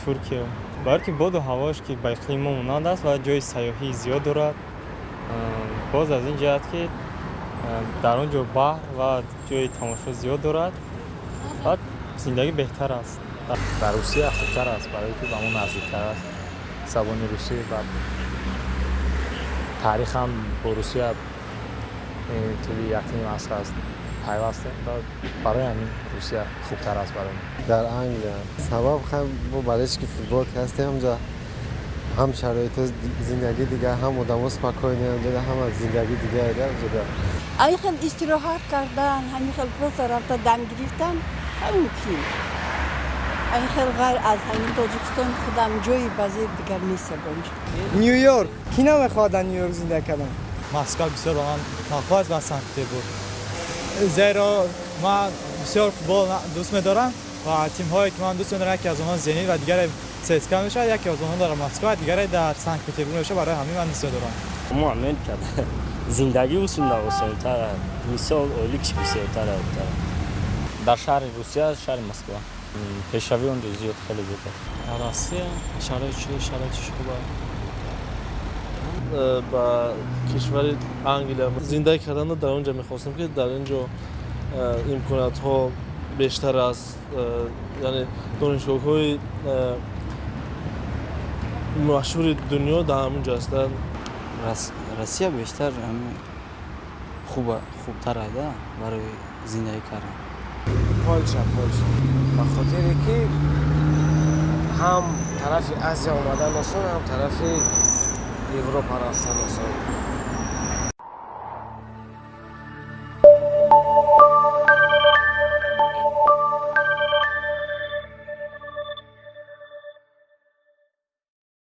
Туркия. Барои ки боду ҳавош ки ба иқлими мо монанд аст ва ҷои сайёҳӣ зиёд дорад. Боз аз ин ҷиҳат, ки дар он ҷо баҳр ва ҷои тамошо зиёд дорад ва зиндагӣ беҳтар аст. Дар Русия хубтар аст, барое ки ба мо наздиктар аст, забони русӣ ва таърихам бо Русия тӯли якним аср аст пайвастем ва барои ҳамин Русия хубтар аст барои мо. Дар Англия. Сабаб мо болельщики футбол ки ҳастем, ҳамҷа ҳам шароити зиндагӣ дигар, ҳам одамо спокойный ҳамҷода, ҳама зиндагӣ дигар ҳамҷода. Ҳамин хел истироҳат кардан, ҳамин хел просто рафта дам гирифтан мумкин. Ҳамин хел ғайр аз ҳамин Тоҷикистон худам ҷои базир дигар нест ягонҷо. Нью Йорк. Кӣ намехоҳад дар Нью Йорк зиндагӣ кардан? Москва бисёр ба ман маъқул аст ва Санкт Петербург, зеро ман бисёр футбол дӯст медорам ва тимҳое ки ман дӯст медорам, яке аз онҳо Зенит ва дигаре ЦСКА мешавад. Яке аз онҳо дар Москва, дигаре дар Санкт Петербург мешавад. Барои ҳамин ман дӯст медорам. Мо Америка, зиндагӣ усунда осонтар, мисол, ойликш бисёртар. Дар шаҳри Русия, шаҳри Москва. Пешравии он ҷо зиёд, хеле зиёд аст. Россия, шароитиш хуб аст. Ба кишвари Англия зиндагӣ карданро дар он ҷо мехостем, ки дар ин ҷо имкониятҳо бештар аст, яъне донишгоҳҳои машҳури дунё дар ҳамон ҷо ҳастанд. Россия бештар хуба, хубтар да барои зиндагӣ кардан. Полша, Полша, ба хотире ки ҳам тарафи Азия омадан осон, ҳам тарафи Европа рафтан осон.